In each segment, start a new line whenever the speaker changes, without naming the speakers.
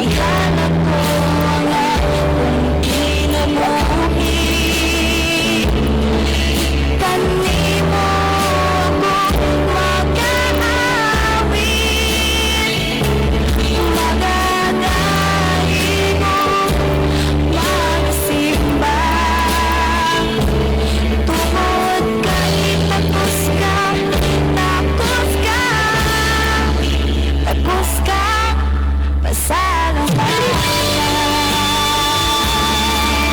Ihalat ko ang akong kinabuhi. Kanimo ako makaawit, magadaigo, magasimba. Tungod kay takos ka,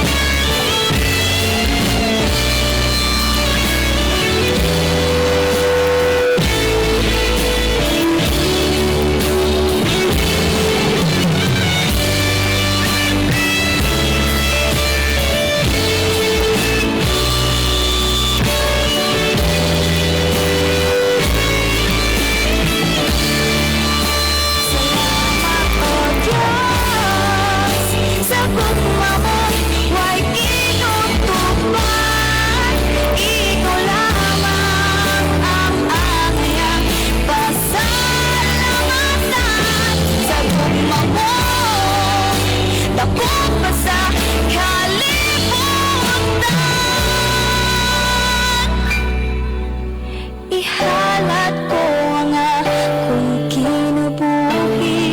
takos ka, takos ka, pasalamatan. Salamat, O Diyos, sa gugma mo way tinutupan. Ikaw lamang ang akiyang pasalamatan sa gugma mo dako pa sa kalibutan. Ihalat ko ang akong kinabuhi.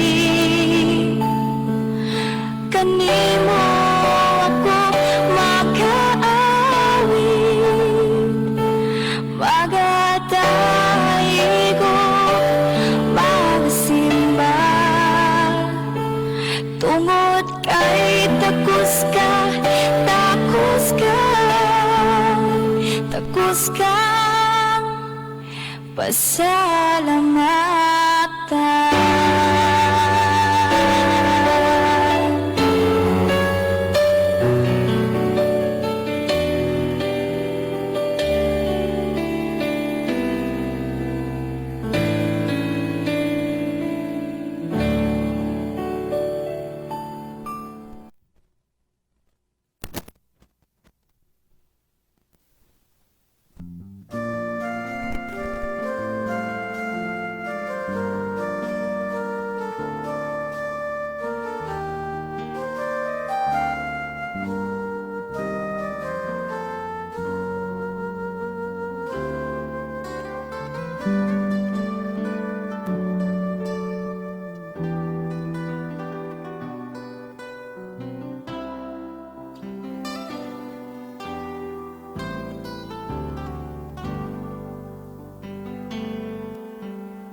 Kanimo ako makaawit, magadaigo, magasimba. Tungod kay takos ka, takos ka, takos ka, pasalamatan.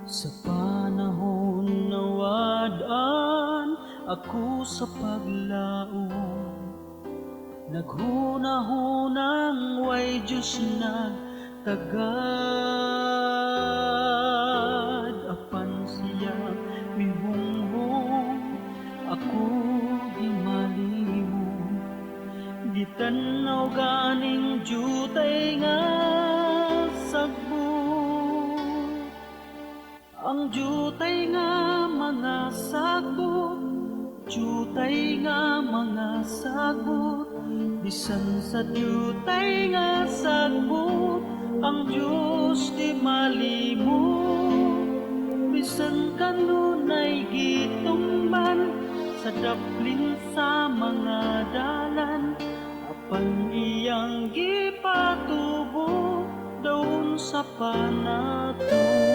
Sa panahon na wad-an ako sa paglaom, naghuna-hunang way Diyos nagtagad. Apan siya mihunghong, ako gimalimon. Gitan-aw ganing jutay nga sagbot. Ang jutay nga mga sagbot, jutay nga mga sagbot, bisan sa jutay nga sagbot, ang Diyos di malimot. Bisan kanunay gitumban sa daplin sa mga dalan, apan iyang gipatubo daon sa panato.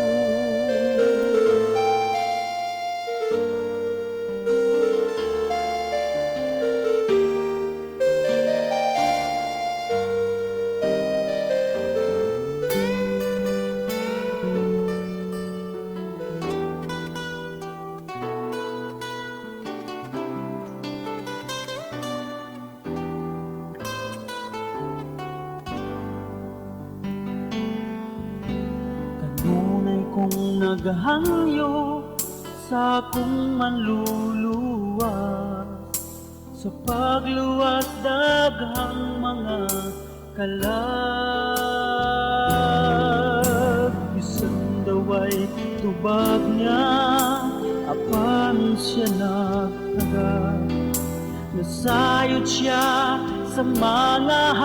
Kanunay kong naghangyo sa akong manluluwas, sa pagluwas daghang mga kalag. Bisan daway tubag niya, apan siya nagtagad. Nasayod siya sa mga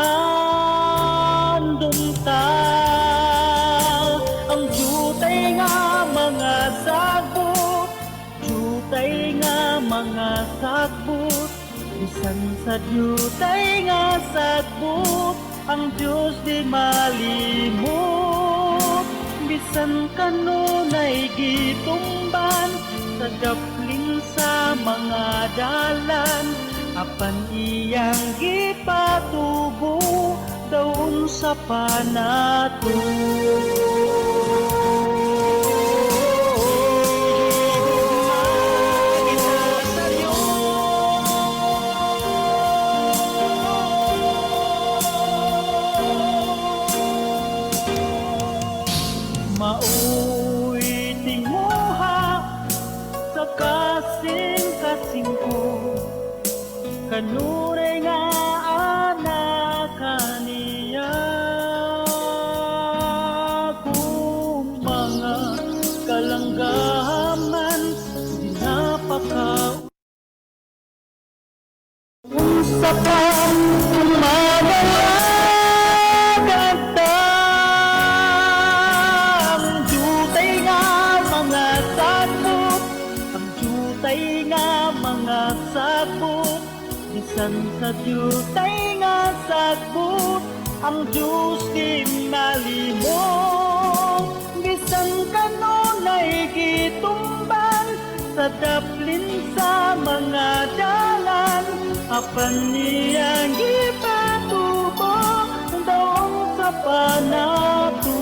handumta. Ang jutay nga mga sagbot, jutay nga mga sagbot, bisan sa dyutay nga sagbot, ang Diyos di malimot. Bisan kanunay gitumban sa daplin sa mga dalan, apan iyang gipatubo daon sa panato. Kita sa Dios. Maoy tinguha sa kasing-kasing ko, kanunay nga anak kaniya. Kung mga kalanggaman dinapaka unsa pa umagalagata. Ang jutay nga mga sagbot, ang jutay nga mga sagbot, bisan sa jutay nga sagbot, ang Diyos di malimot. Bisan kanunay gitumban sa daplin sa mga dalan, apan niyang gipatubo daong sa panato.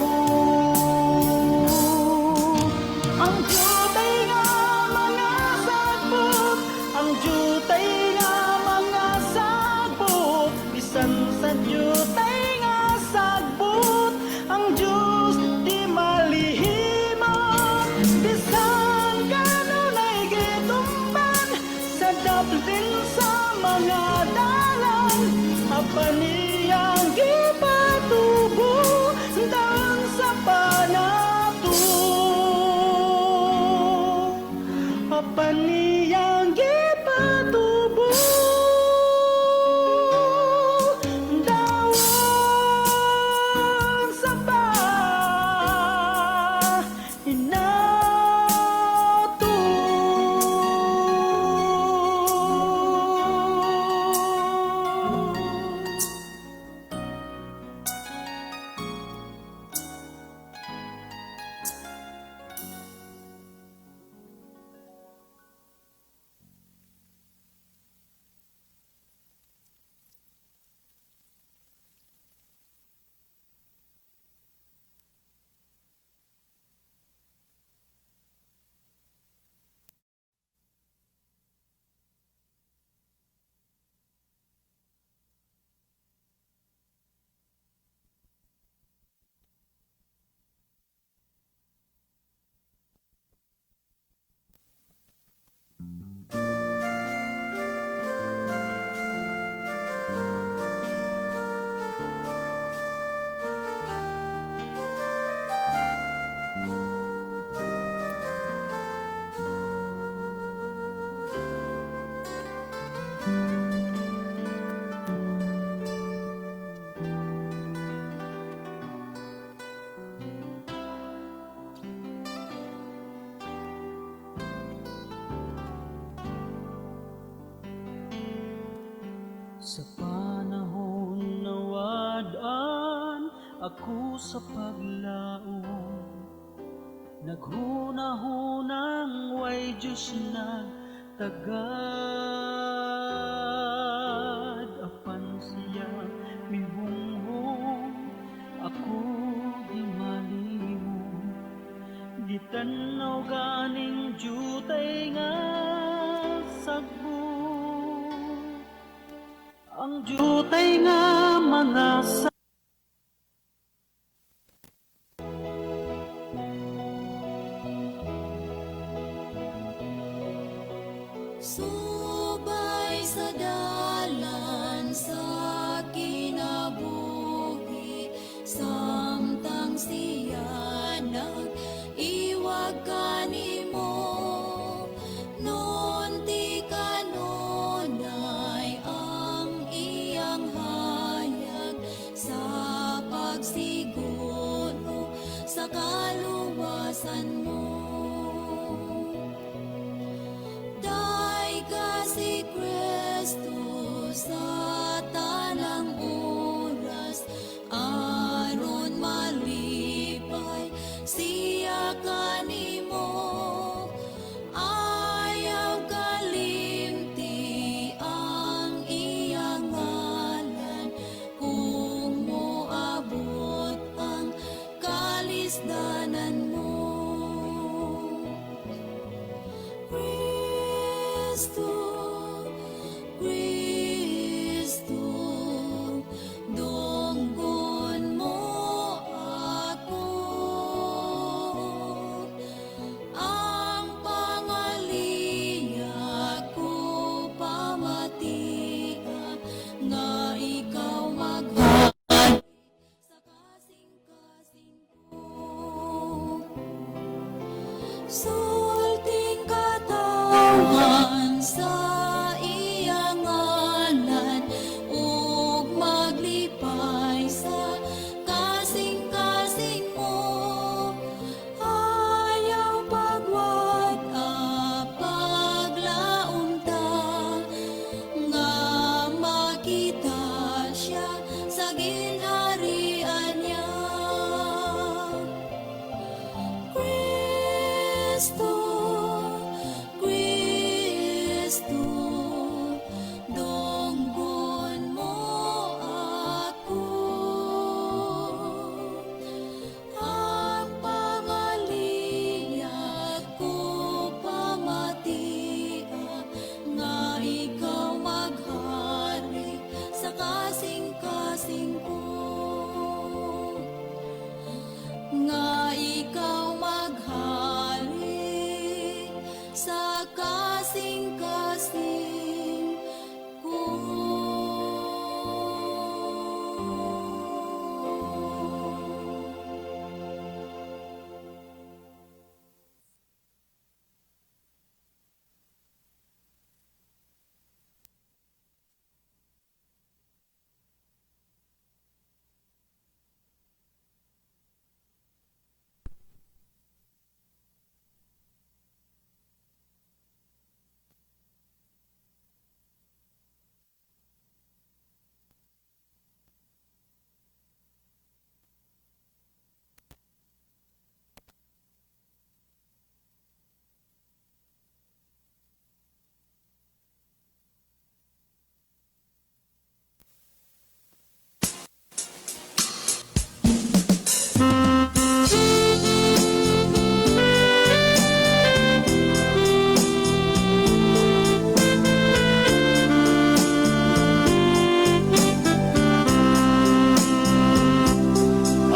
Ang jutay nga mga sagbot, ang jutay nga mga sagbot, bisan sa jutay nga sagbot, ang Diyos di malihimot. Bisan kanunay gitumban sa daplin sa mga dalan, apan iyang gipatubo daon sa panato. Apan iyang gipatubo daon sa panato. Sa panahon na wad-an ako sa paglaom, naghuna-hunang way Diyos nagtagad, apan siya mihunghong ako di malimot. Gitan-aw ganing jutay nga sagbot, ang jutay nga mga sa
Subay sa dalan sa kinabuhi, samtang siya nag-iwag kanimo, nunti kanunay ang iyang hayag sa pagsiguro sa kaluwasan mo. Day Kristo, Kristo, dunggon mo ako. Ang pangaliyag ko pamatia nga ikaw maghari sa kasing-kasing ko. Sulting katawhan sa iyang ngalan ug maglipay sa kasing-kasing mo. Ayaw pagwat-a paglaumta nga makita siya sa ginharian niya. Kristo, Kristo, dunggon mo ako. Ang pangaliyag ko pamatia nga ikaw maghari sa kasing-kasing ko. Nga ikaw maghari sa kasing-kasing ko.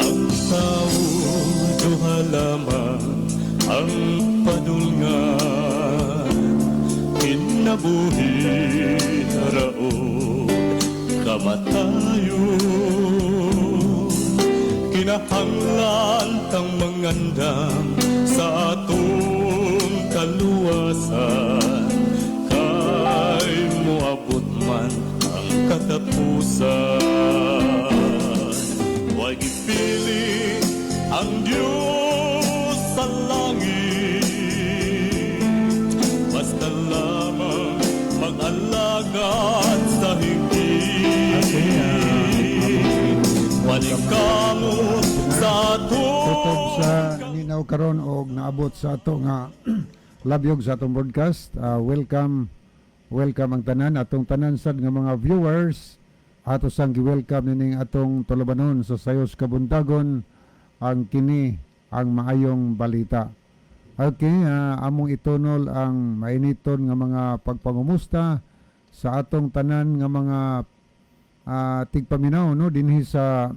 Ang tao duha lamang ang padulngan, kinabuhi ra og kamatayon. Kinahanglan tang mangandam sa atong kaluwasan, kay moabot man ang katapusan. Way gipili ang Diyos sa langit, basta lamang mag-alagad sa higit. Paningkamot sa
Tutob
atong
sa ninaw karon og naabot sa ato nga labyog sa atong broadcast. Welcome, welcome ang tanan atong tanan sad nga mga viewers. Ato sang gi-welcome nining atong tulubanon sa Sayos Kabuntagon, ang kini ang maayong balita. Okay, among itunol ang mainiton nga mga pagpangumusta sa atong tanan nga mga tigpaminaw, no, dinhi sa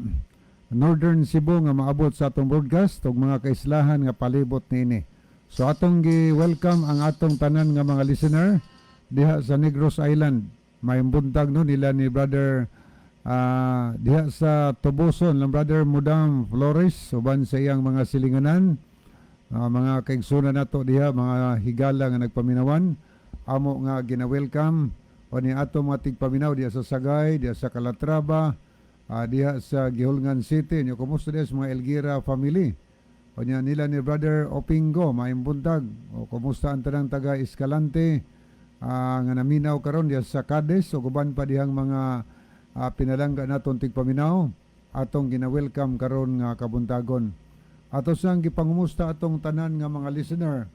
Northern Cebu nga maabot sa atong broadcast ug mga kaislahan nga palibot niini. So atong gi-welcome ang atong tanan nga mga listener diha sa Negros Island. Maayong buntag, no, nila ni brother diha sa Tuboson ng brother Mudam Flores uban sa iyang mga silinganan, mga kaigsunan nato diha, mga higala nga nagpaminawan, amo nga gina-welcome o ni ato mga tigpaminaw diha sa Sagay, diha sa Calatrava, diha sa Guihulngan City. Nyo kumusta diha sa mga Elgira family? O niya nila ni brother Opingo, maayong buntag. O kumusta ang tanang taga Escalante nga naminaw karon diha sa Cadiz o uban pa dihang mga pinalangga naton tigpaminaw, atong gina-welcome karon nga kabuntagon. Ato sang gipangumusta atong tanan nga mga listener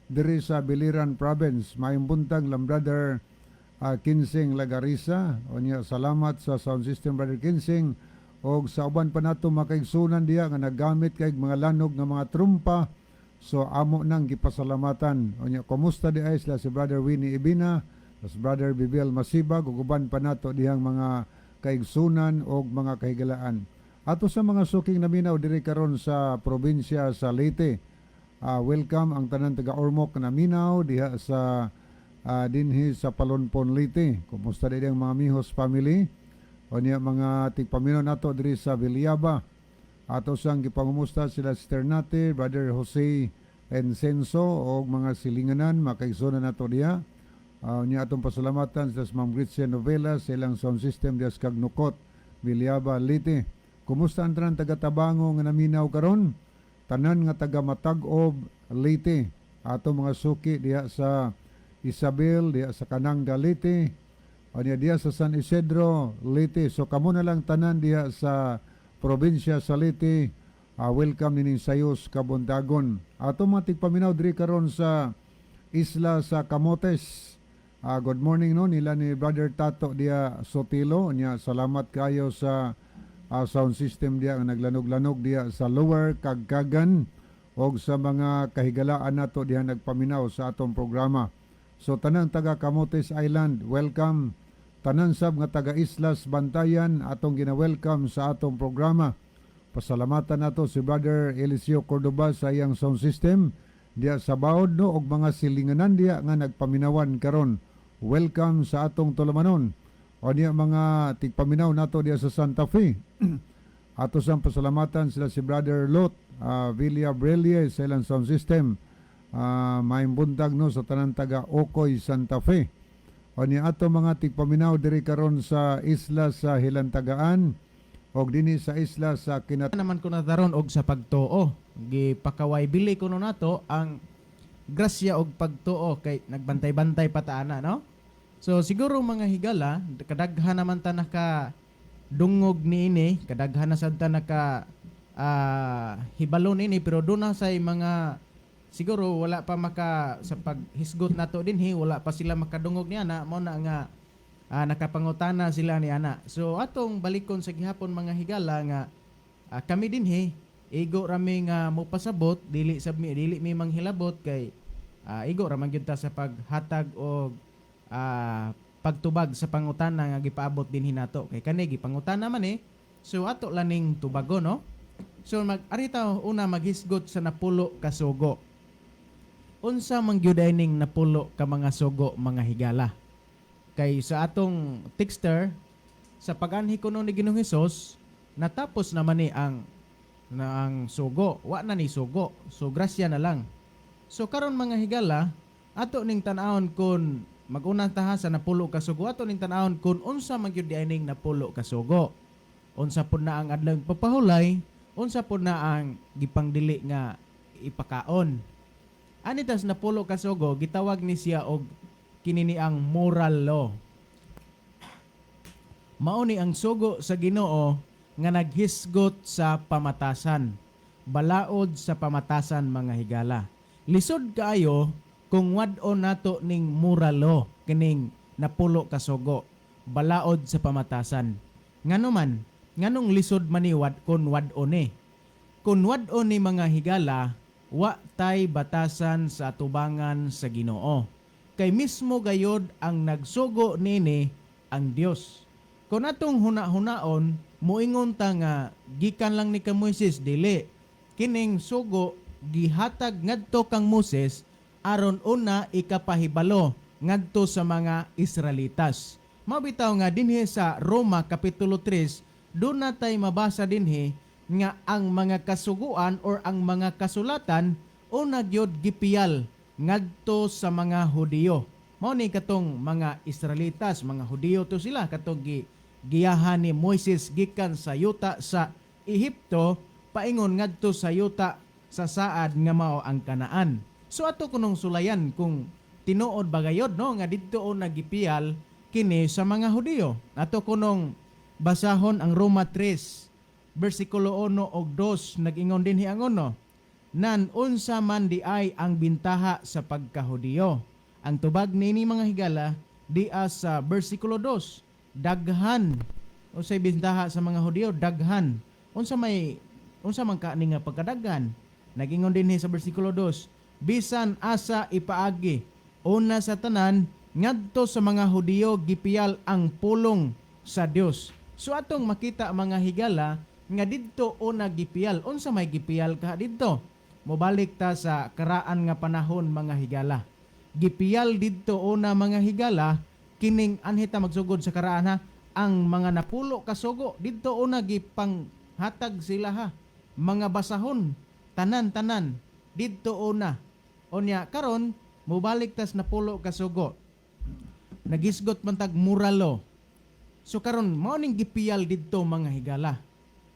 diri sa Biliran Province. Maayong buntag lam brother Kinsing Lagarisa. O niya, salamat sa sound system, brother Kinsing, og sa uban pa nato makaigsunan diha nga naggamit kay mga lanog nga mga trumpa. So amo nang gipasalamatan. Unya, kumusta di ay sila si Brother Winnie Ibina, si Brother Bibel Masibag ug uban pa nato dihang mga kaigsunan og mga kahigalaan. Ato sa mga suking naminaw diri karon sa probinsya sa Leyte. Welcome ang tanan taga Ormoc naminaw diha sa dinhi sa Palonpon, Leyte. Kumusta di ang mga Mihos family? O niya mga tigpaminaw nato diri sa Villaba. Ato sang gipangumusta sila Sister Nate, Brother Jose Encenso og mga silinganan makaigsunan nato diha. Niya atong pasalamatan sila sa Ma'am Gretchen Novela sa ilang sound system diha sa Kagnukot, Villaba, Leyte. Kumusta ang tanan taga Tabango nga naminaw karon? Tanan nga taga Matag-ob, Leyte. Ato mga suki diha sa Isabel, diha sa Kanang Leyte. O niya diha sa San Isidro, Leyte. So kamo na lang tanan diha sa probinsya sa Leyte. Welcome nining Sayos Kabuntagon. Ato mga tigpaminaw diri karon sa isla sa Camotes. Good morning no nila ni Brother Tato diha Sotilo. Nya salamat kayo sa sound system diha nga naglanog-lanog diha sa Lower Kagkagan og sa mga kahigalaan nato diha nagpaminaw sa atong programa. So tanang taga Camotes Island, welcome. Tanan sab nga taga Islas Bantayan atong gina-welcome sa atong programa. Pasalamatan nato si Brother Eliseo Cordoba sa iyang sound system diha sa Baod no og mga silinganan diha nga nagpaminawan karon. Welcome sa atong tulumanon. O niya mga tigpaminaw nato diha sa Santa Fe. Ato sang pasalamatan sila si Brother Lot Villa Brelie sa ilang sound system. Maayong buntag no sa tanan taga Ocoy, Santa Fe. O niya ato mga tigpaminaw diri karon sa isla sa Hilantagaan og dinhi sa isla sa Kinat
Naman ko nataron og sa pagtuo, gipakaway bili kuno nato ang grasya og pagtuo kay nagbantay-bantay pa ta ana, no? So siguro, mga higala, kadaghan naman ta naka dungog niini, kadaghan na sad ta naka hibalo niini, pero doon na say mga siguro wala pa maka sa paghisgot nato dinhi, wala pa sila makadungog niya na mo na nga nakapangutana sila ni ana. So atong balikon sa gihapon, mga higala, nga kami dinhi igo rami nga mopasabot, dili sab mi, dili mi manghilabot kay igo ra man gyud ta sa paghatag og pagtubag sa pangutana nga gipaabot dinhi nato kay kani gipangutana man eh, so ato laning tubago, no? So mag ari ta una maghisgot sa 10 ka sugo. Unsa man gyud ay ning 10 ka mga sugo, mga higala? Kay sa atong texter, sa pag-anhi kuno ni Ginoong Hesus, natapos naman ni ang na ang sugo, wa na ni sugo, so grasya na lang. So karon, mga higala, ato ning tan-awon kun mag-una ta ha sa 10 ka sugo. Ato ning tan-awon kun unsa man gyud diay ning 10 ka sugo, unsa pud na ang adlaw papahulay, unsa pud na ang gipangdili nga ipakaon. Ani tas 10 ka sugo, gitawag ni siya og kini ni ang moral law. Mao ni ang sugo sa Ginoo nga naghisgot sa pamatasan. Balaod sa pamatasan, mga higala. Lisod kaayo kung wad-on nato ning moral law, kining 10 ka sugo, balaod sa pamatasan. Ngano man? Nganong lisod man ni wad kun wad-on ni? Kung wad-on ni, mga higala, wa tay batasan sa atubangan sa Ginoo. Kay mismo gayod ang nagsugo nini ang Dios. Kung atong huna-hunaon, muingon ta nga gikan lang ni kang Moises, dili. Kining sugo gihatag ngadto kang Moses aron una ikapahibalo ngadto sa mga Israelitas. Mabitaw nga dinhi sa Roma kapitulo 3, doon na tay mabasa dinhi nga ang mga kasuguan or ang mga kasulatan una gyud gipiyal ngadto sa mga Hudiyo. Mao ni katong mga Israelitas, mga Hudiyo to sila, katong giyahan ni Moises gikan sa yuta sa Ehipto paingon ngadto sa yuta sa saad nga mao ang Kanaan. So ato kunong sulayan kung tinuod ba gayod no nga didto o nagipiyal kini sa mga Hudiyo. Ato kunong basahon ang Roma 3 bersikulo 1 og 2. Nag-ingon dinhi ang uno: "Nan unsa man di ay ang bintaha sa pagkahudiyo?" Ang tubag nini, mga higala, dia sa bersikulo 2. Daghan. Unsay bintaha sa mga Hudiyo? Daghan. Unsa may unsa man ka ni nga pagkadaghan? Nagingon dinhi sa bersikulo 2, bisan asa ipaagi, una sa tanan ngadto sa mga Hudiyo gipiyal ang pulong sa Dios. So atong makita, mga higala, nga didto una gipiyal. Unsa may gipiyal ka didto? Mobalik ta sa karaan nga panahon, mga higala. Gipiyal didto una, mga higala, kining anhita magsugod sa karaan ha, ang mga 10 ka sugo didto una gipanghatag sila ha. Mga basahon tanan-tanan didto una. Unya karon mobalik tas 10 ka sugo. Nagisgot man tag moral law. So karon mao ning gipiyal didto, mga higala.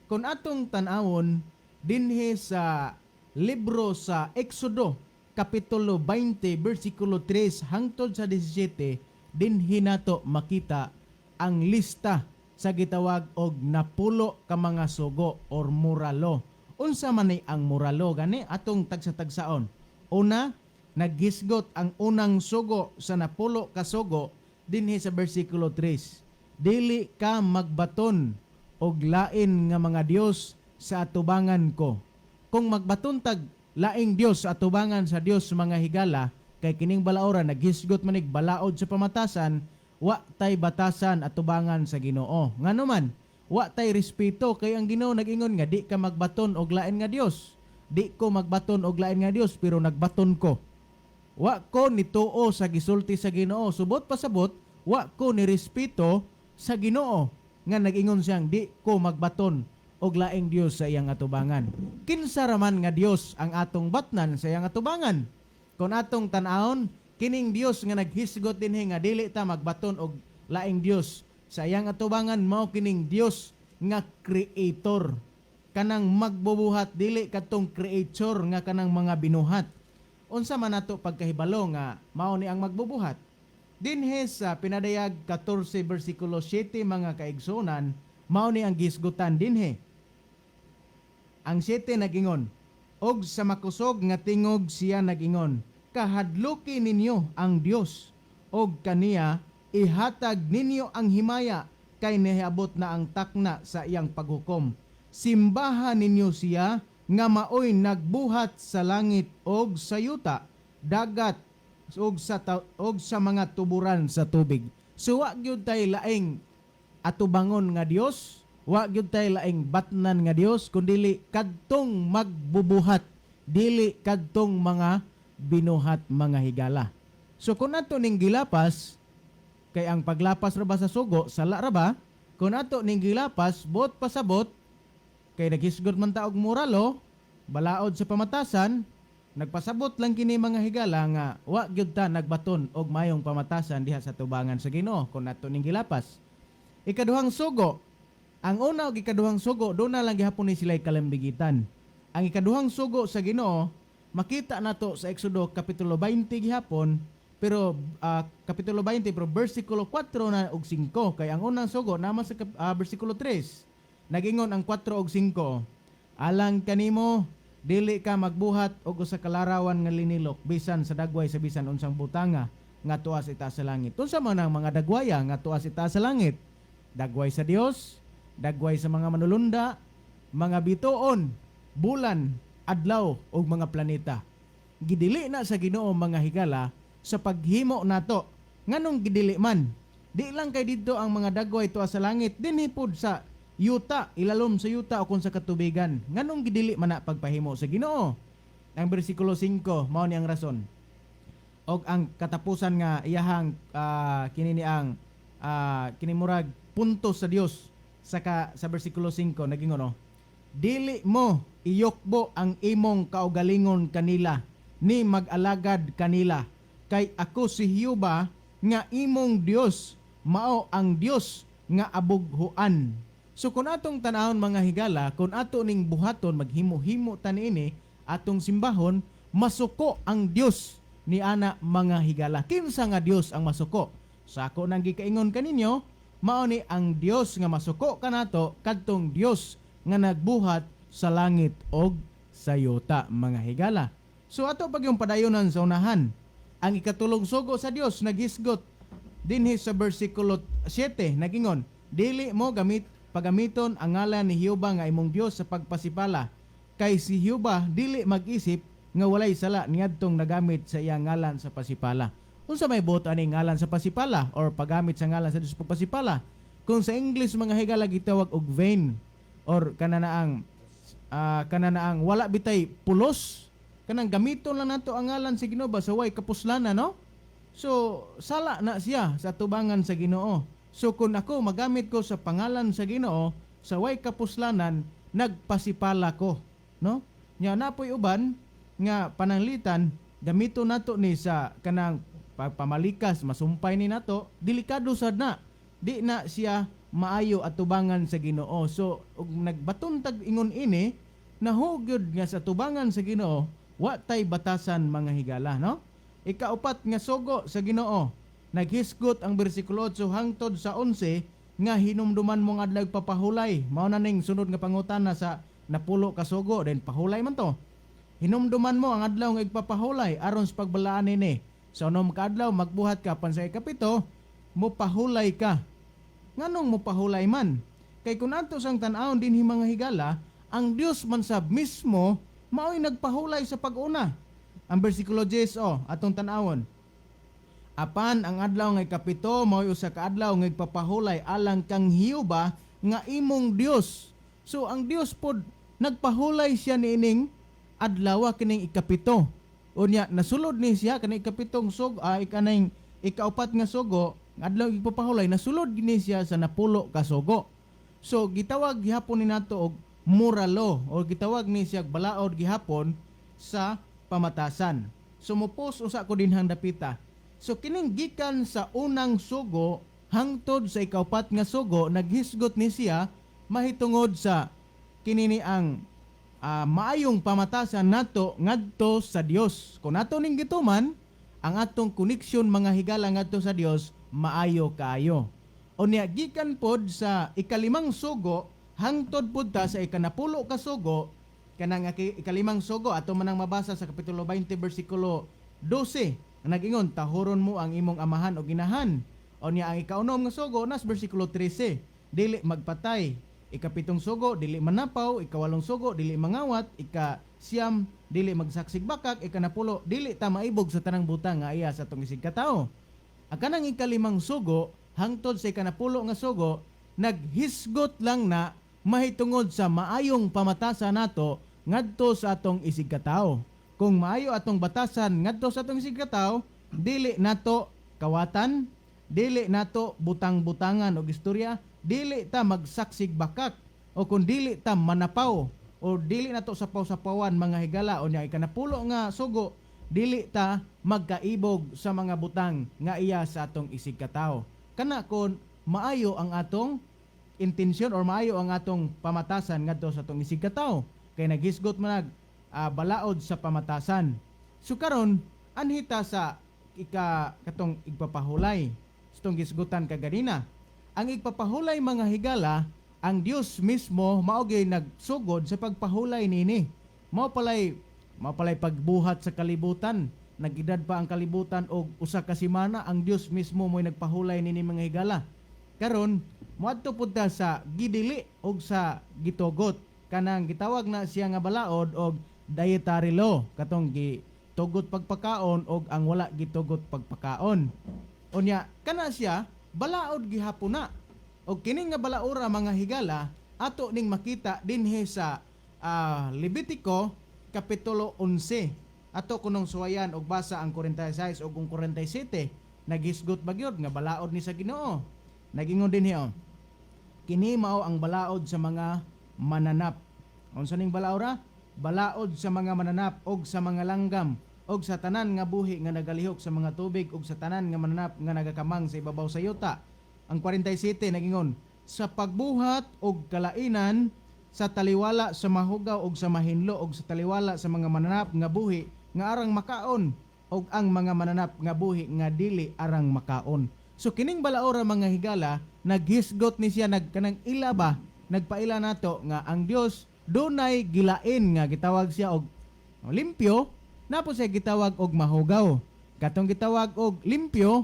Kung atong tan-awon dinhi sa libro sa Exodo kapitulo 20 bersikulo 3 hangtod sa 17, dinhi nato makita ang lista sa gitawag og 10 ka mga sugo or moral law. Unsa man ni ang moral law gani? Atong tagsa-tagsaon. Una, naghisgot ang unang sugo sa 10 ka sugo dinhi sa bersikulo 3. "Dili ka magbaton og lain nga mga dios sa atubangan ko." Kung magbaton tag laing dios sa atubangan sa Dios, mga higala, kay kining balaora naghisgot manig balaod sa pamatasan, wa tay batasan atubangan sa Ginoo. Ngano man, wa tay respeto kay ang Ginoo nag-ingon nga di ka magbaton og lain nga dios. Di ko magbaton og lain nga dios, pero nagbaton ko. Wa ko nituo sa gisulti sa Ginoo. Subot pasabot, wa ko ni respeto sa Ginoo nga nag-ingon siyang di ko magbaton og laing Dios sa iyang atubangan. Kinsa raman nga Dios ang atong batnan sa iyang atubangan? Kung atong tan-awon, kining Dios nga naghisgot dinhi nga dili ta magbaton og laing Dios sa iyang atubangan, mao kining Dios nga creator, kanang magbubuhat, dili kadtong creature nga kanang mga binuhat. Unsa man nato pagkahibalo nga mao ni ang magbubuhat? Dinhi sa Pinadayag 14 bersikulo 7, mga kaigsunan, mao ni ang gisgutan dinhi. Ang 7 nagingon, "Og sa makusog nga tingog siya nagingon, 'Kahadluki ninyo ang Dios og kaniya ihatag ninyo ang himaya kay niabot na ang takna sa iyang paghukom. Simbaha ninyo siya nga maoy nagbuhat sa langit og sa yuta, dagat ug sa mga tuburan sa tubig.'" So wa gyud tay laing atubangon nga Dios, wa gyud tay laing batnan nga Dios kundili kadtong magbubuhat, dili kadtong mga binuhat, mga higala. So kung ato ning gilapas, kay ang paglapas ra ba sa sugo, sala ra ba? Kung ato ning gilapas, bot pasabot, kay naghisgot man ta og moral law, balaod sa pamatasan, nagpasabot lang kini, mga higala, nga wa gyud ta nagbaton og mayong pamatasan diha sa tubangan sa Ginoo kung ato ning gilapas. Ikaduhang sugo, ang una ug ikaduhang sugo do na lang gihapon ni sila kalambigitan. Ang ikaduhang sugo sa Ginoo makita nato sa Exodo kapitulo 20 gihapon, pero kapitulo 20 pero bersikulo 4 na ug 5, kay ang unang sugo naman sa bersikulo 3. Nagingon ang 4 ug 5, "Alang kanimo, dili ka magbuhat og usa ka larawan nga linilok bisan sa dagway sa bisan unsang butanga nga tuas itaas sa langit." Unsa man ang mga dagwaya nga tuas itaas sa langit? Dagway sa Dios, dagway sa mga manulunda, mga bituon, bulan, adlaw ug mga planeta. Gidili na sa Ginoo, mga higala, sa paghimo nato. Nganong gidili man? Di lang kay didto ang mga dagway tuas sa langit, dinhi pod sa yuta, ilalom sa yuta o kung sa katubigan. Nganong gidili man na pagpahimo sa Ginoo? Ang bersikulo 5, mao ni ang rason. Og ang katapusan nga iyahang kini ni ang kini murag punto sa Dios sa bersikulo 5 nagingon, no, "Dili mo iyukbo ang imong kaugalingon kanila ni mag-alagad kanila, kay ako si Jehova nga imong Dios mao ang Dios nga abughuan." So kung atong tan-awon, mga higala, kung ato ning buhaton, maghimo-himo ta niini, atong simbahon, masuko ang Dios ni ana, mga higala. Kinsa nga Dios ang masuko? Sa ako nang gikaingon kaninyo, mao ni ang Dios nga masuko kanato kadtong Dios nga nagbuhat sa langit og sa yuta, mga higala. So ato pag yung padayonan sa unahan. Ang ikatulong sugo sa Dios naghisgot dinhi sa bersikulo 7, nagingon, "Dili mo gamit pagamiton ang ngalan ni Jehova nga imong Dios sa pagpasipala, Kay si Jehova dili mag-isip nga walay sala niadtong nagamit sa iyang ngalan sa pasipala. Unsa may buot ani ngalan sa pasipala or paggamit sa ngalan sa Dios pagpasipala? Kung sa English, mga higala, gitawag og vain or kana na ang wala bitay pulos, kanang gamiton lang nato ang ngalan sa Ginoo ba sa way kapuslanan, no? So sala na siya sa tubangan sa Ginoo. So kung ako magamit ko sa pangalan sa Ginoo sa way kapuslanan, nagpasipala ko, no? Nya napoy uban nga pananglitan gamito nato ni sa kanang pamalikas, masumpay ni nato, delikado sad na, di na siya maayo atubangan sa Ginoo. So ug nagbaton tag ingon ini, nahugyod nga sa tubangan sa Ginoo wa tay batasan, mga higala, no? Ikaupat nga sugo sa Ginoo, naghisgot ang bersikulo 8 hangtod sa 11 nga hinumduman mo ang adlaw papahulay. Mao na ning sunod nga pangutana sa 10 ka sugo, then pahulay man to. Hinumduman mo ang adlaw nga igpapahulay aron sa pagbalaan nini. Sa 6 ka adlaw magbuhat ka, pan sa 7 mopahulay ka. Nganong mopahulay man? Kay kung ato sang tan-awon dinhi, mga higala, ang Dios man sab mismo mao'y nagpahulay sa pag-una. Ang bersikulo 10, oh, atong tan-awon. Apan ang adlaw nga 7 mao'y usa ka adlaw nga igpapahulay alang kang Jehova nga imong Dios. So ang Dios pod nagpahulay siya niining adlaw, kining 7. Unya nasulod ni siya kaning ikapitong sug ikaning ikaupat nga sugo, ang adlaw igpapahulay, nasulod ni siya sa 10 ka sugo. So gitawag gihapon ni nato og moral law o gitawag ni siya balaod gihapon sa pamatasan. So mupos usa ko dinhang dapita. So kining gikan sa unang sugo hangtod sa ikaupat nga sugo, naghisgot ni siya mahitungod sa kinini ang maayong pamatasan nato ngadto sa Dios. Kung nato ning gituman, ang atong koneksyon, mga higala, ngadto sa Dios maayo kaayo. Unya gikan pod sa ikalimang sugo hangtod pod ta sa 10 ka sugo, kanang ikalimang sugo ato manang mabasa sa kapitulo 20 bersikulo 12 nga nag-ingon, "Tahuron mo ang imong amahan o ginahan." Unya ang 6 nga sugo nas bersikulo 13, dili magpatay. 7 sugo, dili manapaw. 8 sugo, dili mangawat. 9, dili magsaksig bakak. 10, dili ta maibog sa tanang butang nga iya sa atong isig katawo. Ang kanang ikalimang sugo hangtod sa 10 nga sugo, naghisgot lang na mahitungod sa maayong pamatasan nato ngadto sa atong isig katawo. Kung maayo atong batasan ngadto sa atong isig katawo, dili nato kawatan, dili nato butang-butangan og istorya, dili ta magsaksig bakak, o kung dili ta manapaw o dili nato sapaw-sapawan, mga higala. O nya 10 nga sugo, dili ta magkaibog sa mga butang nga iya sa atong isig katawo. Kana kon maayo ang atong intensyon or maayo ang atong pamatasan ngadto sa atong isig katawo kay naghisgot man balaod sa pamatasan. So karon anhita sa ika katong igpapahulay itong gisgutan kaganina. Ang igpapahulay, mga higala, ang Dios mismo mao gyud nagsugod sa pagpahulay niini. Mao palay pagbuhat sa kalibutan. Nagidad pa ang kalibutan og 1 ka semana, ang Dios mismo mo'y nagpahulay nini, mga higala. Karon, moadto pud ta sa gidili og sa gitugot. Kanang gitawag na siya nga balaod og dietary law, katong gitugot pagpakaon og ang wala gitugot pagpakaon. Unya kana siya balaod gihapon na. Og kini nga balaora, mga higala, ato ning makita dinhi sa Levitico kapitulo 11. Ato kunong suwayan og basa ang 46 ug ang 47. Naghisgot ba gyud nga balaod ni sa Ginoo? Nagingon dinhi, oh. Kini mao ang balaod sa mga mananap. Unsa ning balaora? Balaod sa mga mananap og sa mga langgam og sa tanan nga buhi nga nagalihok sa mga tubig og sa tanan nga mananap nga nagakamang sa ibabaw sa yuta. Ang 47 nagingon, sa pagbuhat og kalainan sa taliwala sa mahugaw og sa mahinlo og sa taliwala sa mga mananap nga buhi nga arang makaon og ang mga mananap nga buhi nga dili arang makaon. So kining balaora, mga higala, naghisgot ni siya, nag kanang ila ba, nagpaila nato nga ang Dios dunay gilain nga gitawag siya og limpyo, napo siya gitawag og mahugaw. Katong gitawag og limpyo,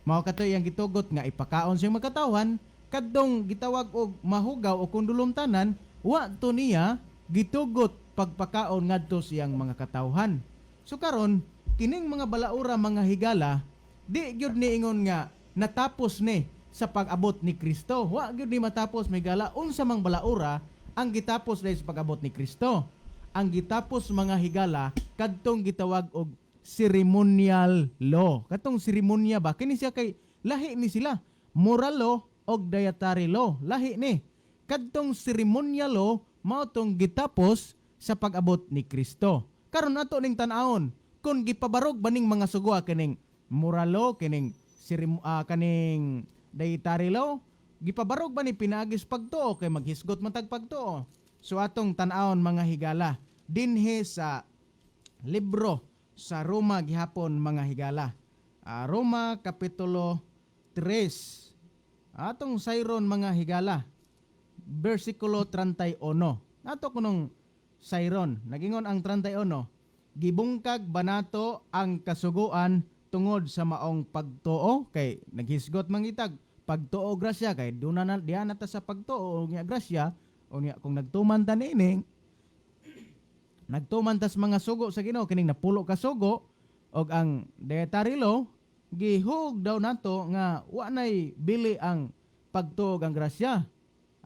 mao kato iyang gitugot nga ipakaon siyang makatawhan. Kadtong gitawag og mahugaw o kung dulumtanan, wa to niya gitugot. pagpakaon ngadto siyang mga katawhan. So karon, kining mga balaura, mga higala, di gyud niingon nga natapos ni sa pag-abot ni Kristo. Wa gyud ni matapos, mga higala. Unsa mang balaura ang gitapos dahil sa pag-abot ni Kristo? Ang gitapos, mga higala, kadtong gitawag og ceremonial law. Katong seremonya ba kini siya, kay lahi ni sila, moral law og dietary law, lahi ni. Kadtong ceremonial law mao tong gitapos sa pag-abot ni Kristo. Karon, ato ning tan-awon kung gipabarog ba ning mga sugo, kining moral law, kining kaning dietary law, gipabarog ba ni pinaagis pagtuo, kay maghisgot man tag pagtuo. So atong tan-awon, mga higala, dinhi sa libro sa Roma gihapon, mga higala. Roma kapitulo 3. Atong sayron, mga higala, versikulo 31. Ato kunong sayron. Nagingon ang 31, "Gibungkag ba nato ang kasuguan tungod sa maong pagtuo?" Kay naghisgot mangitag pagtuo, grasya, kay duna na diha na ta sa pagtuo ug grasya. Unya kung nagtuman ta niini, nagtuman tas mga sugo sa Ginoo, kining napulo ka sugo og ang dietary law, gihug daw nato nga wa nay bili ang pagtuo ug ang grasya.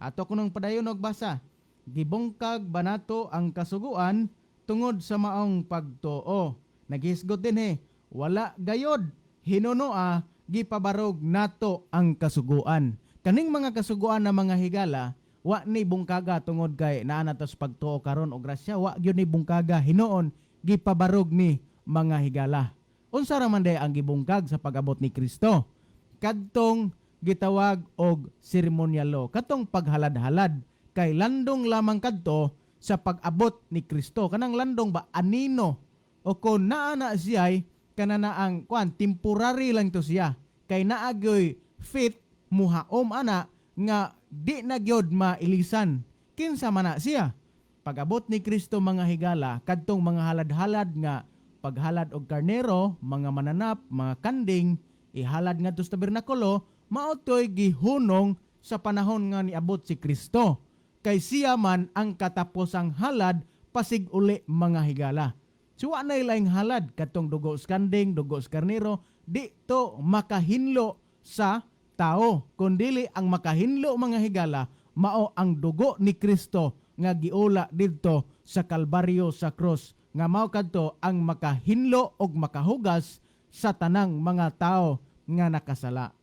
Ato kunong padayon og basa. "Gibungkag ba nato ang kasuguan tungod sa maong pagtuo?" Naghisgot dinhi, "Wala gayod. Hinunoa gipabarog nato ang kasuguan." Kaning mga kasuguan na, mga higala, wa ni bungkaga tungod kay naa na ta sa pagtuo karon o grasya. Wa gyud ni bungkaga, hinuon gipabarog ni, mga higala. Unsa ra man day ang gibungkag sa pag-abot ni Kristo? Kadtong gitawag og ceremonial law, katong paghalad-halad, kay landong lamang kadto sa pag-abot ni Kristo. Kanang landong ba, anino o kon naa na siya, kana na ang kuan, temporary lang to siya, kay naagoy fit muhaom ana nga di na gyud mailisan. Kinsa man na siya? Pag-abot ni Kristo, mga higala, kadtong mga halad-halad nga paghalad og karnero, mga mananap, mga kanding, ihalad ngadto sa tabernakulo, mao to'y gihunong sa panahon nga niabot si Kristo, kay siya man ang kataposang halad pasig uli, mga higala. So wa nay laing halad. Katong dugo sa kanding, dugo sa karnero, di to makahinlo sa tao. Kundili ang makahinlo, mga higala, mao ang dugo ni Kristo nga giula didto sa Kalbaryo, sa cross, nga mao kadto ang makahinlo og makahugas sa tanang mga tao nga nakasala.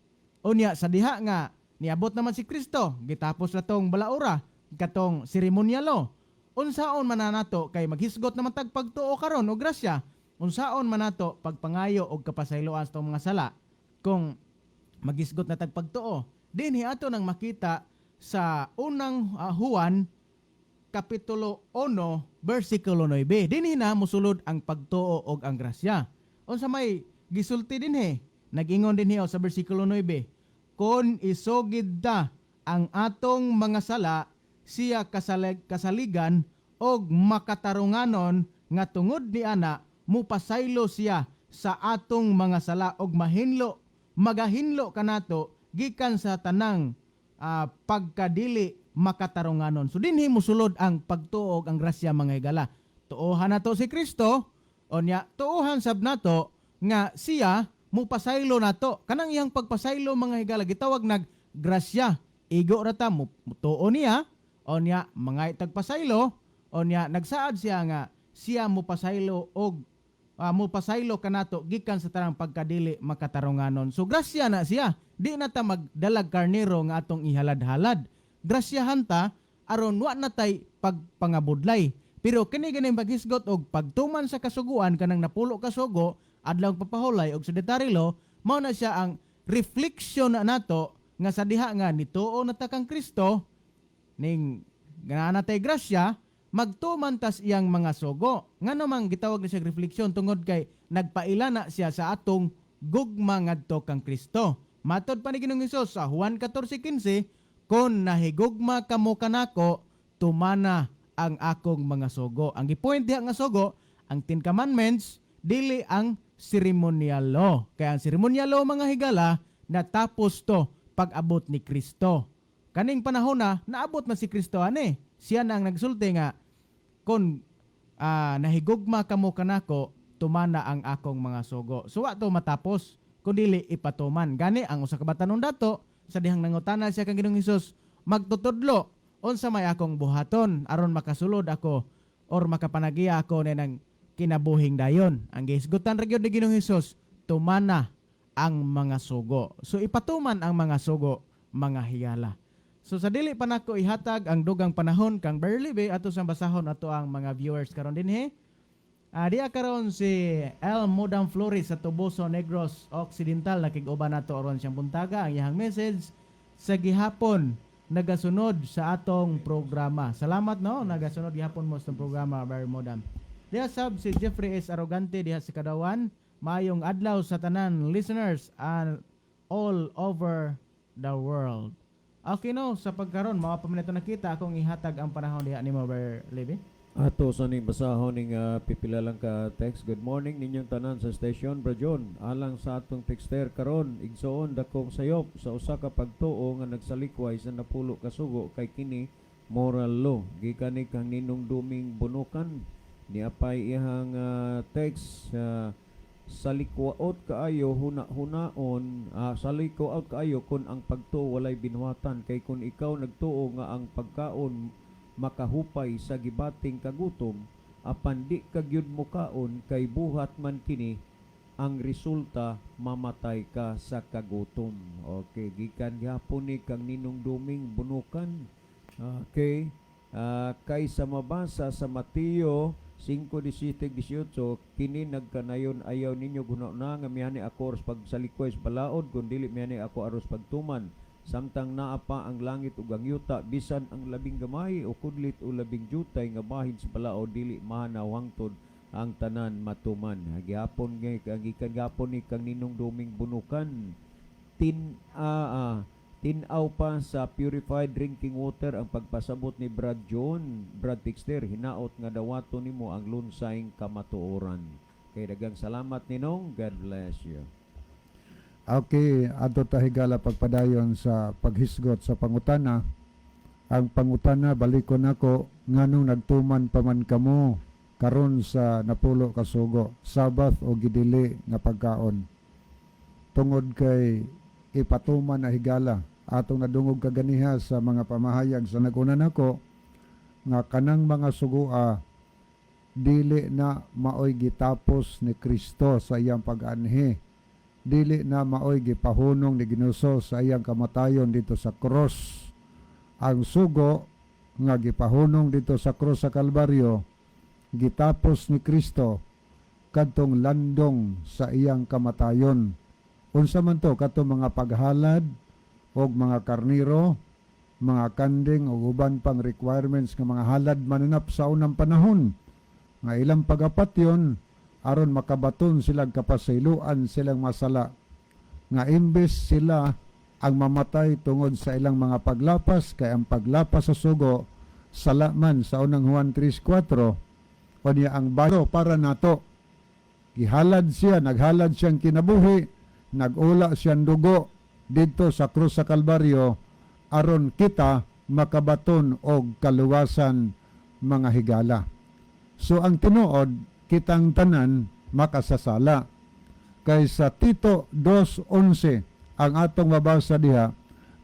Unya sa diha nga niabot naman si Kristo, gitapos na tong balaura, katong seremonyalo. Unsaon man na nato, kay maghisgot naman tag pagtuo karon o grasya? Unsaon man nato pagpangayo og kapasayloan sa tong mga sala kung maghisgot na tag pagtuo? Dinhi ato nang makita sa unang Juan kapitulo 1 bersikulo 9. Dinhi na musulod ang pagtuo og ang grasya. Unsa may gisulti dinhi? Nag-ingon dinhi sa bersikulo 9, "Kon isugid ta ang atong mga sala, siya kasaligan og makatarunganon nga tungod ni ana mupasaylo siya sa atong mga sala og magahinlo kanato gikan sa tanang pagkadili makatarunganon." So dinhi musulod ang pagtuo og ang grasya, mga higala. Tuohan nato si Kristo, onya tuohan sab nato nga siya mupasaylo nato. Kanang iyang pagpasaylo, mga higala, gitawag nag grasya. Igo ra ta mutuo niya, onya mga tagpasaylo, onya nagsaad siya nga siya mupasaylo og mupasaylo kanato gikan sa tanang pagkadili makatarunganon. So grasya na siya. Di na ta magdalag karnero nga atong ihalad-halad. Grasyahan ta aron wa na tay pagpangabudlay. Pero kini ganing paghisgot og pagtuman sa kasuguan, kanang napulo ka sugo, adlaw papahulay og sa dietary law, mao na siya ang reflection na nato nga sa diha nga nituo na ta kang Kristo, ning naa na tay grasya, magtuman tas iyang mga sugo. Ngano mang gitawag na siya refleksyon? Tungod kay nagpaila na siya sa atong gugma ngadto kang Kristo. Matod pa ni Ginoong Hesus sa Juan 14:15, "Kon nahigugma kamo kanako, tumana ang akong mga sugo." Ang gipoint diha nga sugo, ang Ten Commandments, dili ang ceremonial law. Kaya ang ceremonial law, mga higala, natapos to pag-abot ni Kristo. Kaning panahon na, naabot man si Kristo ane. Siya na ang nagsulti nga, kon Nahigugma kamo kanako, tumana ang akong mga sugo. So wa to matapos kun dili ipatuman. Gani ang usa ka batanon dato sa dihang nangutana siya kang Ginoong Hesus, "Magtutudlo, unsa may akong buhaton aron makasulod ako or makapanagiya ako ng kinabuhing dayon?" Ang gihisgutan ra gyud ni Ginoong Hesus, "Tumana ang mga sugo." So ipatuman ang mga sugo, mga higala. So sa dili pa nako ihatag ang dugang panahon kang Berly Bay, ato sang basahon ato ang mga viewers karon dinhi. Diya karon si El Modam Flores sa Toboso, Negros Occidental, nakig-uban nato aron siyang buntaga. Ang iyang message sa gihapon nagasunod sa atong programa. Salamat, no, nagasunod gihapon mo sa programa, Barry Modam. Diha sab si Jeffrey S. Arrogante diha sa Kadawan. Maayong adlaw sa tanan listeners and all over the world. Okay, no, sa pagkaron mao pa man ito nakita, akong ihatag ang panahon diha nimo, Ber Levi.
Ato sa ning basahon ning pipila lang ka text. Good morning ninyong tanan sa station, Bro John. Alang sa atong texter karon, igsoon, dakong sayop sa usa ka pagtuo nga nagsalikway sa napulo ka sugo kay kini moral law. Gikan ni kang Ninong Duming Bunukan. Niapay ihang text, salikwaot kaayo huna-hunaon, salikwaot kaayo kun ang pagtuo walay binuhatan, kay kun ikaw nagtuo nga ang pagkaon makahupay sa gibating kagutom apan di ka gyud mokaon kay buhat man kini, ang resulta mamatay ka sa kagutom. Okay, gikan gihapon ni kang Ninong Duming Bunukan. Okay. Kay sa mabasa sa Mateo 5:17-18, kini nagkanayon, "Ayaw ninyo guna nga mihani ako aros pagsalikway sa balaod, kun dili mihani ako aros pagtuman. Samtang naa pa ang langit ug ang yuta, bisan ang labing gamay o kudlit o labing jutay nga bahin sa balaod dili mahanaw hangtod ang tanan matuman." Gihapon ngay ang gikan gihapon ni kang Ninong Duming Bunukan. Tin-aw pa sa purified drinking water ang pagpasabot ni Brad John, Brad Tixter, hinaot nga dawato nimo ang lunsayng kamatuoran. Kay daghang salamat, Ninong. God bless you.
Okay, adto ta, higala, pagpadayon sa paghisgot sa pangutana. Ang pangutana, balikon nako, nganong nagtuman pa man kamo karon sa napulo ka sugo, Sabbath o gidili nga pagkaon? Tungod kay ipatuman na, higala, atong nadungog kaganiha sa mga pamahayag sa naguna nako nga kanang mga sugua dili na maoy gitapos ni Kristo sa iyang pag-anhi, dili na maoy gipahunong ni Ginoo sa iyang kamatayon dito sa cross. Ang sugo nga gipahunong dito sa cross sa Kalbaryo, gitapos ni Kristo kadtong landong sa iyang kamatayon. Unsa man to? Katong mga paghalad og mga karniro, mga kanding ug uban pang requirements nga mga halad mananap sa unang panahon nga ilang pagapatyon aron makabaton silang kapasayloan silang masala, nga imbes sila ang mamatay tungod sa ilang mga paglapas, kay ang paglapas sa sugo sala man sa Unang Juan 3:4. Unya ang bayo para nato, gihalad siya, naghalad siyang kinabuhi, nagula siyang dugo didto sa krus sa Kalbaryo aron kita makabaton og kaluwasan, mga higala. So ang tinuod, kitang tanan makasasala. Kay sa Tito 2:11 ang atong mabasa diha,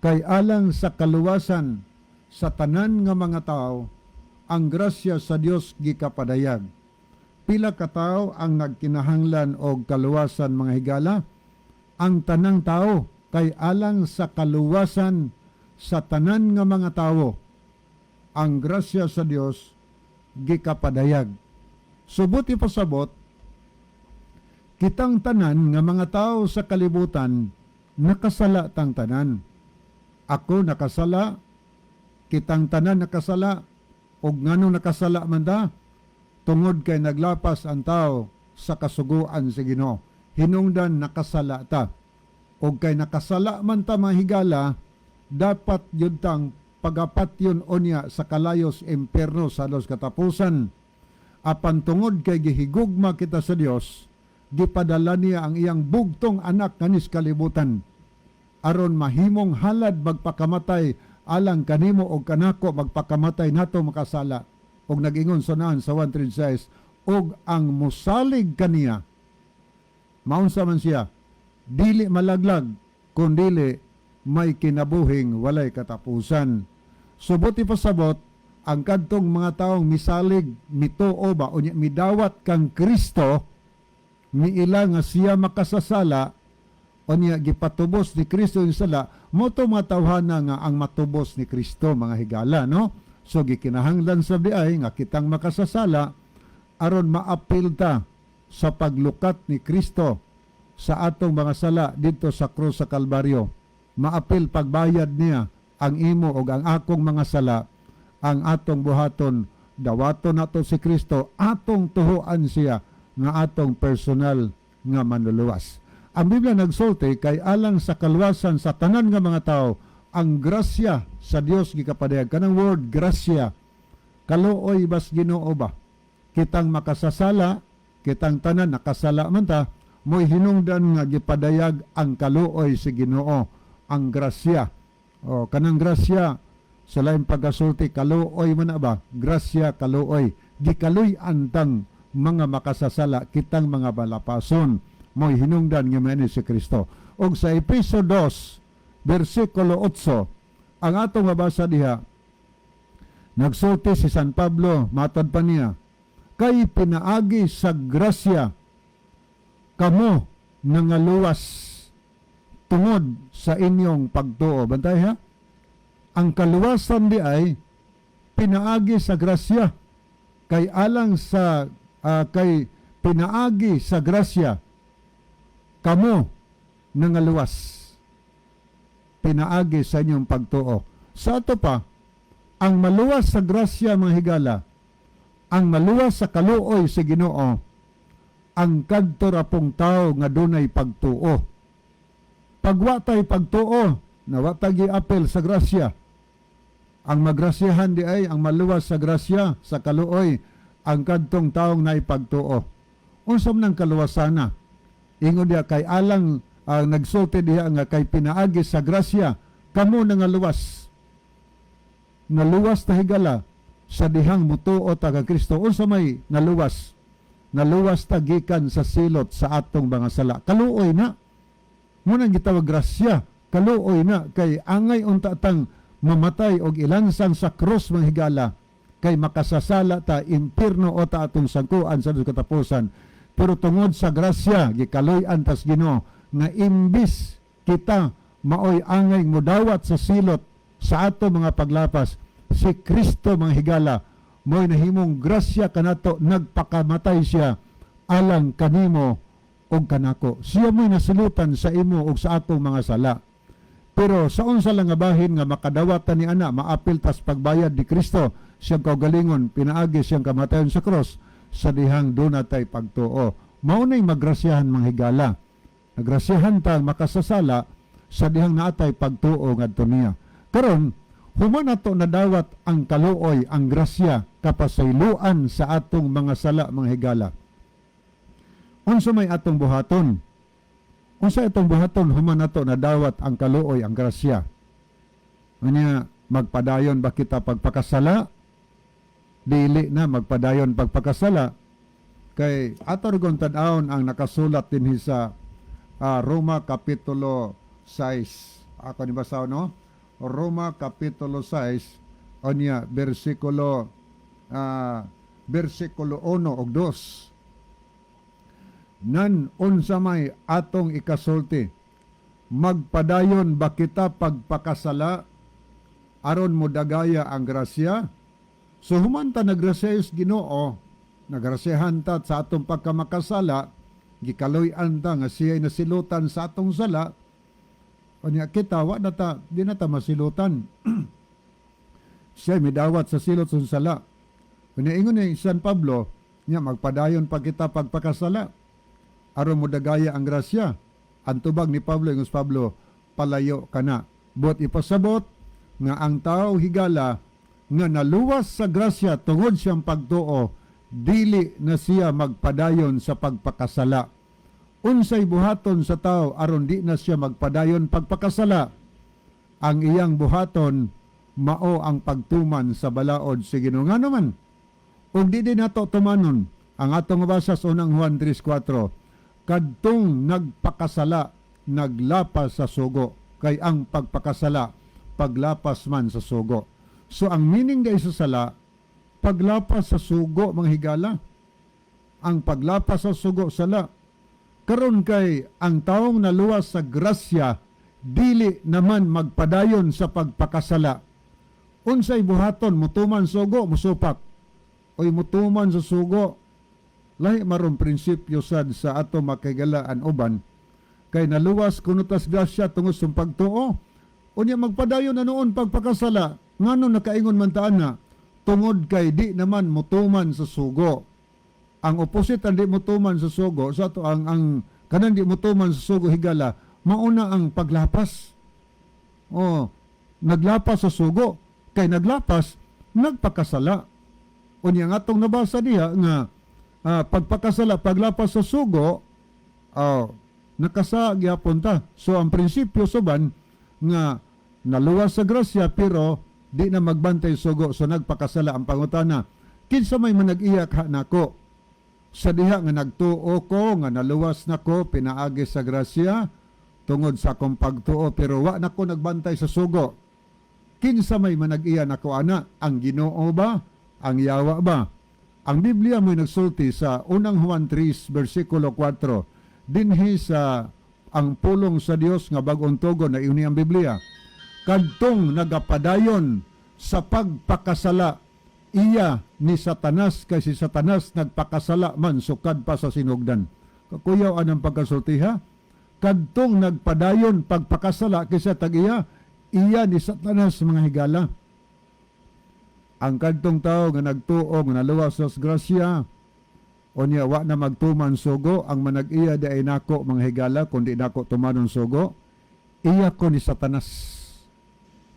"Kay alang sa kaluwasan sa tanan nga mga tao ang grasya sa Dios gikapadayag." Pila ka tawo ang nagkinahanglan og kaluwasan, mga higala? Ang tanang tao, kay alang sa kaluwasan sa tanan nga mga tawo ang grasya sa Dios gikapadayag. Subot ipasabot, kitang tanan nga mga tao sa kalibutan nakasala tang tanan. Ako nakasala, kitang tanan nakasala, ug nganong nakasala man ta? Tungod kay naglapas ang tao sa kasuguan sa Ginoo. Hinungdan nakasala ta. Og kay nakasala man ta, mahigala, dapat yun tang pagapatyon unya sa kalayos impierno sa los katapusan. Apan tungod kay gihigugma kita sa Dios, gipadala niya ang iyang bugtong anak kanis kalibutan aron mahimong halad, magpakamatay alang kanimo og kanako, magpakamatay nato makasala. Og nag-ingon sa naan sa 1:36, og ang musalig kaniya, maunsa man siya, dili malaglag, kundili may kinabuhing walay katapusan. Subot ipasabot, ang kadtong mga taong misalig, mituo ba, unya midawat kang Kristo, miila nga siya makasasala, unya gipatubos ni Kristo yung sala, mo to mga tawhana nga ang matubos ni Kristo, mga higala, no? So gikinahanglan sa diay nga kitang makasasala aron maapil ta sa paglukat ni Kristo sa atong mga sala didto sa krus sa Kalbaryo. Maapil pagbayad niya ang imo og ang akong mga sala, ang atong buhaton, dawaton nato si Kristo, atong tuhuan siya nga atong personal nga manluluwas. Ang Biblia nagsulti kay alang sa kaluwasan sa tanan nga mga tao, ang grasya sa Dios gikapadayag. Kanang word grasya, kaluoy bas Ginoo ba? Kitang makasasala, kitang tanan nakasala man ta, mo'y hinungdan nga gipadayag ang kaluoy si Ginoo, ang grasya. O kanang grasya sa laing pagkasulti, kaluoy man na ba? Grasya, kaluoy. Gikaluy-an tang mga makasasala, kitang mga balapason. Mo'y hinungdan nga maini si Kristo. Og sa Epeso 2, versikulo 8, ang atong mabasa diha, nagsulti si San Pablo, matod pa niya, kay pinaagi sa grasya kamo nangaluwas tungod sa inyong pagtuo. Bantay ha? Ang kaluwasan di ay pinaagi sa grasya. Kay alang sa kay pinaagi sa grasya kamo nangaluwas, pinaagi sa inyong pagtuo. Sa ato pa, ang maluwas sa grasya, mga higala, ang maluwas sa kaluoy sa Ginoo, ang kadto ra pong tao nga dunay pagtuo. Pag wa tay pagtuo, na wa ta giapil sa grasya. Ang magrasyahan di ay ang maluwas sa grasya, sa kaluoy, ang kadtong taong naipagtuo. Unsa man ang kaluwasana? Ingon diha kay alang ang nagsulti diha nga kay pinaagi sa grasya kamo nangaluwas. Naluwas ta, higala, sa dihang mutuo ta ka Kristo. Unsa may naluwas? Naluwas ta gikan sa silot sa atong mga sala. Kaluoy na. Mao nang gitawag grasya. Kaluoy na kay angay unta tang mamatay og ilansang sa krus, mga higala, kay makasasala ta, impirno o ta atong sangkuan sa katapusan. Pero tungod sa grasya, gikaluy-an tas Ginoo nga imbis kita maoy angay mudawat sa silot sa ato mga paglapas, si Kristo, mga higala, mo'y nahimong grasya kanato. Nagpakamatay siya alang kanimo og kanako. Siya mo'y nasilutan sa imo og sa atong mga sala. Pero sa unsa lang nga bahin nga makadawat ta ni ana, maapil tas pagbayad ni Kristo siyang kaugalingon pinaagi siyang kamatayon sa cross, sa dihang duna tay pagtuo. Mao na'y magrasyahan, mga higala. Nagrasyahan ta makasasala sa dihang naatay pagtuo ngadto niya. Karon, human nato nadawat ang kaluoy, ang grasya, kapasayloan sa atong mga sala, mga higala, unsa may atong buhaton? Unsa itong buhaton human nato nadawat ang kaluoy, ang grasya? Unya, magpadayon ba kita pagpakasala? Dili na magpadayon pagpakasala kay ato ron tan-awon ang nakasulat dinhi sa Roma kapitulo 6. Ako ni basa, no? Roma kapitulo 6, unya versikulo 1 ug 2. Nan unsa may atong ikasulti? Magpadayon ba kita pagpakasala aron modagaya ang grasya? So human ta nagrasya sa Ginoo, nagrasyahan ta sa atong pagkamakasala, gikaluy-an ta nga siya'y nasilutan sa atong sala, unya kita wa na ta, di na ta masilutan. Siya midawat sa silot sa sala. Unya ingon ni San Pablo, nya magpadayon pa kita pagpakasala aron modagaya ang grasya? Ang tubag ni Pablo, ingon si Pablo, palayo kana. Buot ipasabot nga ang tao, higala, nga naluwas sa grasya tungod siyang pagtuo, dili na siya magpadayon sa pagpakasala. Unsay buhaton sa tao aron di na siya magpadayon pagpakasala? Ang iyang buhaton mao ang pagtuman sa balaod sa Ginoo. Ngano man? Ug di din nato tumanon ang atong mabasa sa Unang Juan 3:4, kadtong nagpakasala naglapas sa sugo, kay ang pagpakasala paglapas man sa sugo. So ang meaning dai sa sala, paglapas sa sugo, mga higala. Ang paglapas sa sugo, sala. Karon kay ang taong naluwas sa grasya dili naman magpadayon sa pagpakasala. Unsay buhaton? Mutuman sugo, musupak? Oy, mutuman sa sugo. Lahi maron prinsipyo sad sa ato makigalaan uban kay naluwas kuno tas grasya tungod sa pagtuo. Unya magpadayon na noon pagpakasala? Ngano nakaingon man ta ana? Tungod kay di naman mutuman sa sugo. Ang opposite ang di mutuman sa sugo sa ato, ang kanang di mutuman sa sugo, higala, mauna ang paglapas. Oh, naglapas sa sugo, kay naglapas, nagpakasala. Unya nga atong nabasa diha nga pagpakasala paglapas sa sugo, oh, nakasa gyapon ta. So ang prinsipyo suban nga naluwas sa grasya pero di na magbantay sugo, so nagpakasala. Ang pangutana, kinsa may manag-iya ka nako sa diha nga nagtuo ko nga naluwas nako pinaagi sa grasya tungod sa akong pagtuo, pero wa nako nagbantay sa sugo? Kinsa may manag-iya nako ana? Ang Ginoo ba? Ang yawa ba? Ang Biblia mo'y nagsulti sa Unang Juan 3 versikulo 4, dinhi sa ang pulong sa Dios nga bag-ong tugon na iuni ang Biblia: "Kadtong nagapadayon sa pagpakasala, iya ni Satanas, kay si Satanas nagpakasala man sukad pa sa sinugdan." Kakuyaw anang pagkasultiha. Kadtong nagpadayon pagpakasala, kaysa tag-iya? Iya ni Satanas, mga higala. Ang kadtong tao nga nagtuo nga naluwas sa grasya, unya wa na magtuman sugo, ang manag-iya di ay nako, mga higala, kundi nako tumanon sugo, iya ko ni Satanas.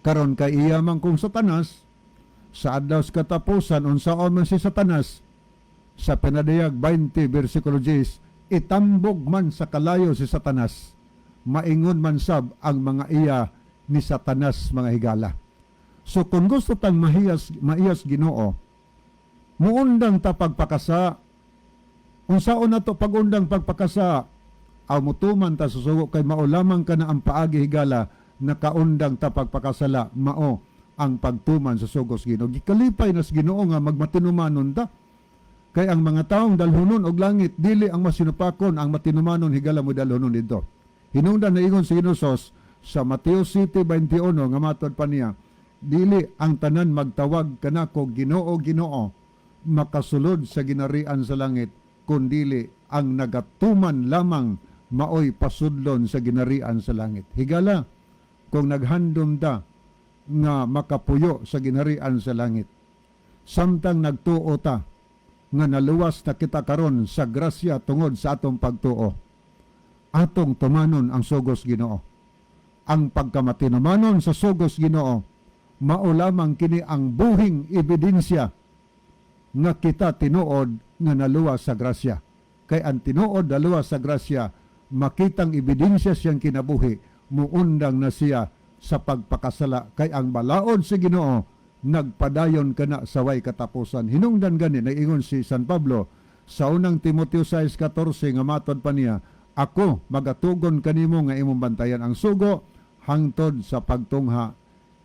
Karon kay iya man kung Satanas, sa adlaw sa katapusan, unsaon man si Satanas? Sa Pinadayag 20 versikulo 10, itambog man sa kalayo si Satanas, maingon man sab ang mga iya ni Satanas, mga higala. So kung gusto tang mahiyas, maiyas Ginoo, muundang ta pagpakasa. Unsaon na to pagundang pagpakasa? Aw, mutuman ta sa sugo, kay mao lamang kana ang paagi, higala, nakaundang ta pagpakasala, mao ang pagtuman sa sugos Ginoo. Gikalipay nas Ginoo nga magmatinumanon ta. Kay ang mga taong dalhonon og langit dili ang masinupakon, ang matinumanon, higala, mo dalhonon dito. Hinungdan na ingon si Ginoo sa Mateo 7:21 nga matod pa niya, "Dili ang tanan magtawag kanako 'Ginoo, Ginoo' makasulod sa ginarian sa langit, kundili ang nagatuman lamang maoy pasudlon sa ginarian sa langit." Higala, kung naghandom ta nga makapuyo sa ginarian sa langit, samtang nagtuo ta nga naluwas na kita karon sa grasya tungod sa atong pagtuo, atong tumanon ang sugos Ginoo. Ang pagkamatinumanon sa sugos Ginoo, mao lamang kini ang buhing ebidensya nga kita tinuod nga naluwas sa grasya. Kay ang tinuod naluwas sa grasya, makitang ebidensya siyang kinabuhi, muundang na siya sa pagpakasala. Kay ang balaod sa Ginoo, nagpadayon kana sa way katapusan. Hinungdan gani naiingon si San Pablo sa Unang Timoteo 6:14 nga matod pa niya, "Ako magatugon kanimo nga imong bantayan ang sugo hangtod sa pagtungha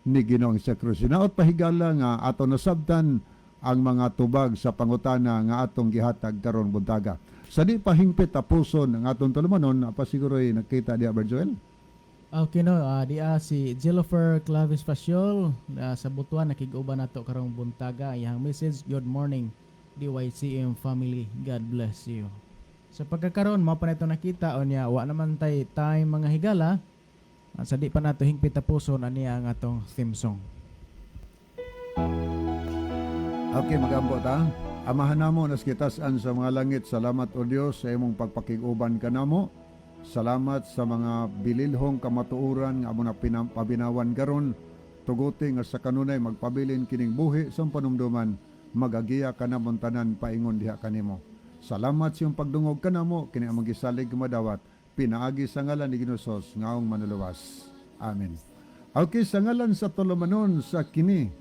ni Ginoong Kristo." Hinaot pahigala nga ato nasabtan ang mga tubag sa pangutana nga atong gihatag karon buntaga. Sa di pa hingpit tapuson ang atong tulumanon, pa siguro'y nakita diya, Brad Joel.
Okay no, diya si Jillifer Clavis Faciol sa Butuan, nakig-uban nato karong buntaga. Iyang message, "Good morning DYCM family. God bless you." Sa pagkakaroon mao pa nito nakita, unya wa naman tay time, mga higala. Sa di pa nato hingpit tapuson, aniya ang atong theme song.
Okay, magampo ta. Amahan namo nas gitasan sa mga langit, salamat o Dios sa imong pagpakig-uban kanamo. Salamat sa mga bililhong kamatuoran nga amo na pabinawan karon. Tuguti nga sa kanunay magpabilin kining buhi sa panumduman, magagiya kanamon tanan paingon diha kanimo. Salamat sa iyong pagdungog kanamo, kini among gisalig madawat pinaagi sa ngalan ni Ginoo Jesus nga among Manluluwas. Amen. Okay, sa ngalan sa tulumanon sa kini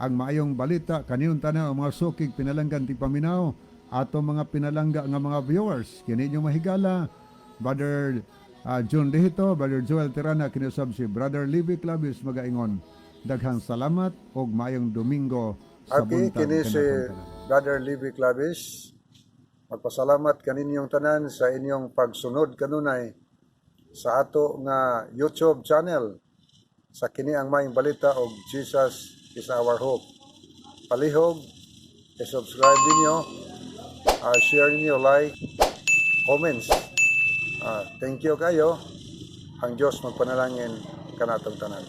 Ang maayong balita kaniyong tanan, ang mga sukig pinalanggan tigpaminaw, ato mga pinalangga nga mga viewers. Kini inyong mahigala, Brother John Lehito, Brother Joel Tirana, kinusab si Brother Livy Clavis, magaingon. Daghang salamat og maayong Domingo sa
Okay,
buntag
kini si
kanatong tanan.
Brother Libby Clavis. Magpasalamat kaninyong tanan sa inyong pagsunod kanunay sa ato nga YouTube channel sa Kini ang Maayong Balita og Jesus is Our Hope. Palihog, i-subscribe ninyo, share ninyo, like, comments. Thank you kayo. Ang Diyos magpanalangin kanatong tanan.